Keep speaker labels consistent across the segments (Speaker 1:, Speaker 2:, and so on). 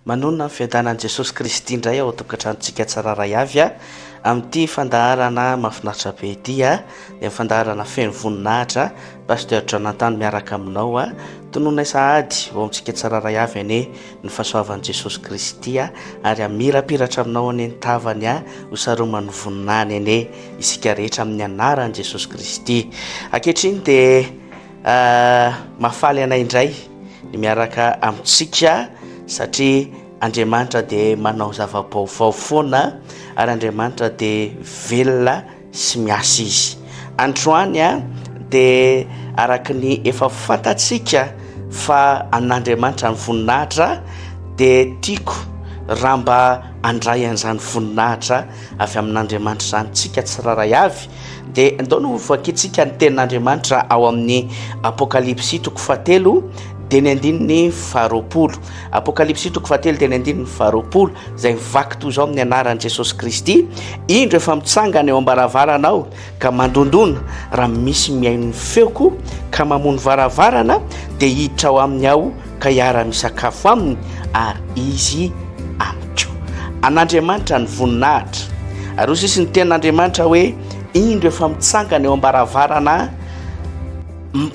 Speaker 1: Manonona ny fiadanan'i Jesosy Kristy indray ao an-tokantranontsika tsirairay avy amin'ity fandaharana mahafinaritra be ity dia ny fandaharana feno voninahitra Pasteur Jonathan miaraka aminao. Tononay sahady ho amintsika tsirairay avy anie ny fahasoavan'i Jesosy Kristy ary hamirapiratra aminao anie ny tavany ho saroman'ny voninahiny anie isika rehetra amin'ny anaran'i Jesosy Kristy. Ankehitriny dia mahafaly anay indray ny miaraka amintsika satria Andriamanitra dia manao zava-baovao foana ary Andriamanitra dia velona sy miasa Izy. Androany dia araka ny efa fantatsika fa an'Andriamanitra ny voninahitra dia tiako raha mba handray an'izany voninahitra avy amin'Andriamanitra izany tsika tsirairay avy dia ndao no vakintsika ny tenin'Andriamanitra ao amin'ny Apokalypsy toko fahatelo dia ny andininy faharoapolo. Apokalypsy toko fahatelo dia ny andininy faharoapolo izay mivaky toy izao amin'ny anaran'i Jesosy Kristy, Indro efa mitsangana eo am-baravarana aho ka mandondona, raha misy mihaino ny feoko ka mamono varavarana dia hiditra ao aminy aho ka hiara-misakafo aminy ary izy amiko. An'Andriamanitra ny voninahitra. Ary hoy sisa ny tenin'Andriamanitra hoe, Indro efa mitsangana eo am-baravarana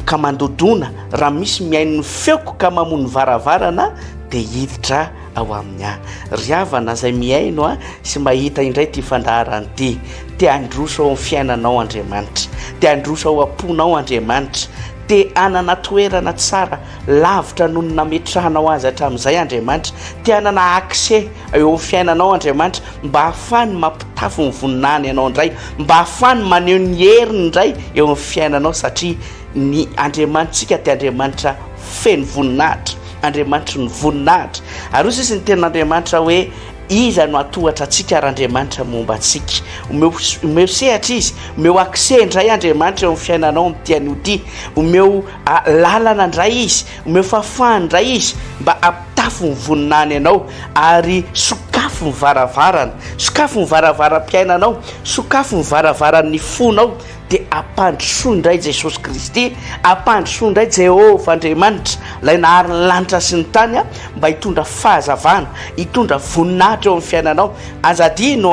Speaker 1: ka mandodona, raha misy mihaino ny feoko ka mamono varavarana dia hiditra ao aminy aho. Ry havana izay mihaino sy mahita indray ity fandaharana ity, te handroso ao amin'ny fiainanao Andriamanitra, te handroso ao am-ponao Andriamanitra, te hanana toerana tsara lavitra noho ny nametrahanao azy hatramin'izay Andriamanitra, te hanana accès eo amin'ny fiainanao Andriamanitra mba hahafahany mampitafy ny voninahiny anao indray, mba hahafahany maneho ny heriny indray eo amin'ny fiainanao satria ny Andriamanitsika dia Andriamanitra feno voninahitra, Andriamanitry ny voninahitra. Ary hoy sisa ny tenin'Andriamanitra hoe iza no hatohatra antsika raha Andriamanitra momba antsika. Omeo, omeo sehatra izy, omeo accès indray Andriamanitra eo amin'ny fiainanao amin'ity anio ity. Omeo lalana indray izy, omeo fahafahana indray izy mba hampitafy ny voninahiny anao ary sokafy ny varavarana, sokafy ny varavaram-piainanao, sokafy ny varavaran'ny fonao dia ampandrosoa indray Jesosy Kristy, ampandrosoa indray Jehovah Andriamanitra, ilay nahary ny lanitra sy ny tany mba hitondra fahazavana, hitondra voninahitra eo amin'ny fiainanao. Aza adino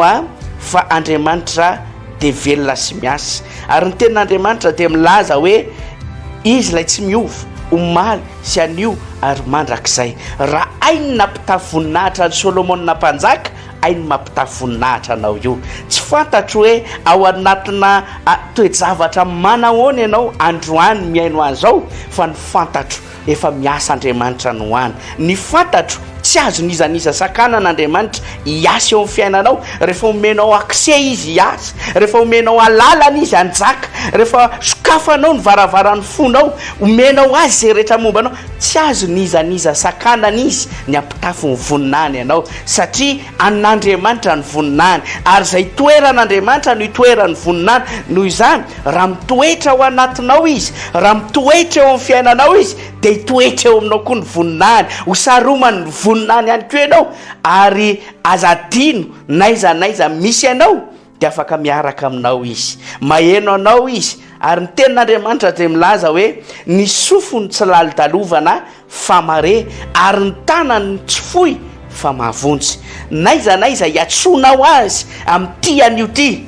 Speaker 1: fa Andriamanitra dia velona sy miasa. Ary ny tenin'Andriamanitra dia milaza hoe Izy ilay tsy miova, omaly sy anio ary mandrakizay. Raha hainy nampitafy voninahitra an'i Solomona mpanjaka, hainy mampitafy voninahitra anao io. Tsy fantatro hoe ao anatina toe-javatra manahoana ianao androany mihaino an'izao, fa ny fantatro, Efa miasa Andriamanitra no any. Ny fantatro, tsy azon'iza n'iza sakanana Andriamanitra hiasa eo amin'ny fiainanao, rehefa omenao accès Izy hiasa, rehefa omenao alalana Izy hanjaka, rehefa sokafanao ny varavaran'ny fonao, omenao Azy izay rehetra momba anao, tsy azon'iza n'iza sakanana Izy ny hampitafy ny voninahiny anao, satria an'Andriamanitra ny voninahiny, ary izay itoeran'Andriamanitra no itoeran'ny voninahiny, noho izany, raha mitoetra ao anatinao Izy, raha mitoetra eo amin'ny fiainanao Izy, dia hitoetra eo aminao koa ny voninahiny, ho saroman'ny voninahiny ihany koa ianao, ary aza adino n'aiza n'aiza misy anao, dia afaka miaraka aminao Izy, maheno anao Izy, ary ny tenin'Andriamanitra dia milaza hoe, ny sofiny tsy lalodalovana fa mare, ary ny tanany tsy fohy fa mahavonjy. N'aiza n'aiza iantsoanao Azy amin'ity anio ity,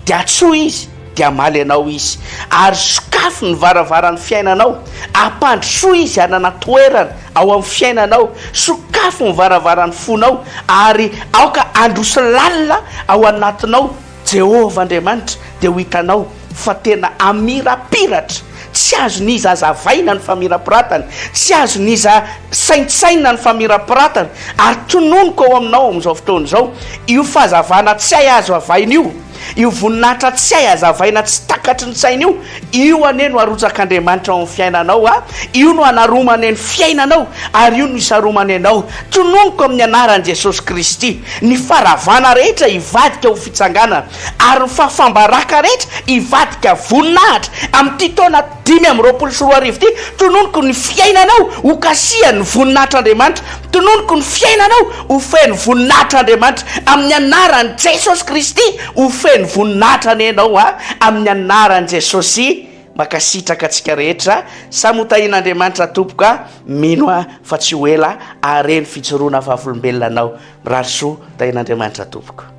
Speaker 1: dia antsoy Izy, dia hamaly anao Izy. Ary sokafy ny varavaran'ny fiainanao, ampandrosoy Izy hanana toerana ao amin'ny fiainanao, sokafy ny varavaran'ny fonao, ary aoka handroso lalina ao anatinao Jehovah Andriamanitra, dia ho hitanao fa tena hamirapiratra, tsy azon'iza hazavaina ny famirapiratany, tsy azon'iza saintsainina ny famirapiratany, ary tononiko ao aminao amin'izao fotoana izao io fahazavana tsy hay azo havaina io, io voninahitra tsy hay hazavaina tsy takatry ny saina io, io anie no arotsak'Andriamanitra ao amin'ny fiainanao a, io no anaromany ny fiainanao, ary io no isaromany anao. Tononiko amin'ny anaran'i Jesosy Kristy, ny faharavana rehetra hivadika ho fitsanganana, ary ny fahafam-baraka rehetra hivadika voninahitra, amin'ity taona 2025 ity, tononiko ny fiainanao ho kasihan'ny voninahitr'Andriamanitra, tononiko ny fiainanao ho feno voninahitr'Andriamanitra, amin'ny anaran'i Jesosy Kristy, ho feno voninahitra anie ianao a, amin'ny anaran'i Jesosy. Mankasitraka antsika rehetra. Samy ho tahian'Andriamanitra tompoko a. Mino aho fa tsy ho ela hahare ny fijoroana vavolombelona anao. Mirary soa, tahian'Andriamanitra tompoko.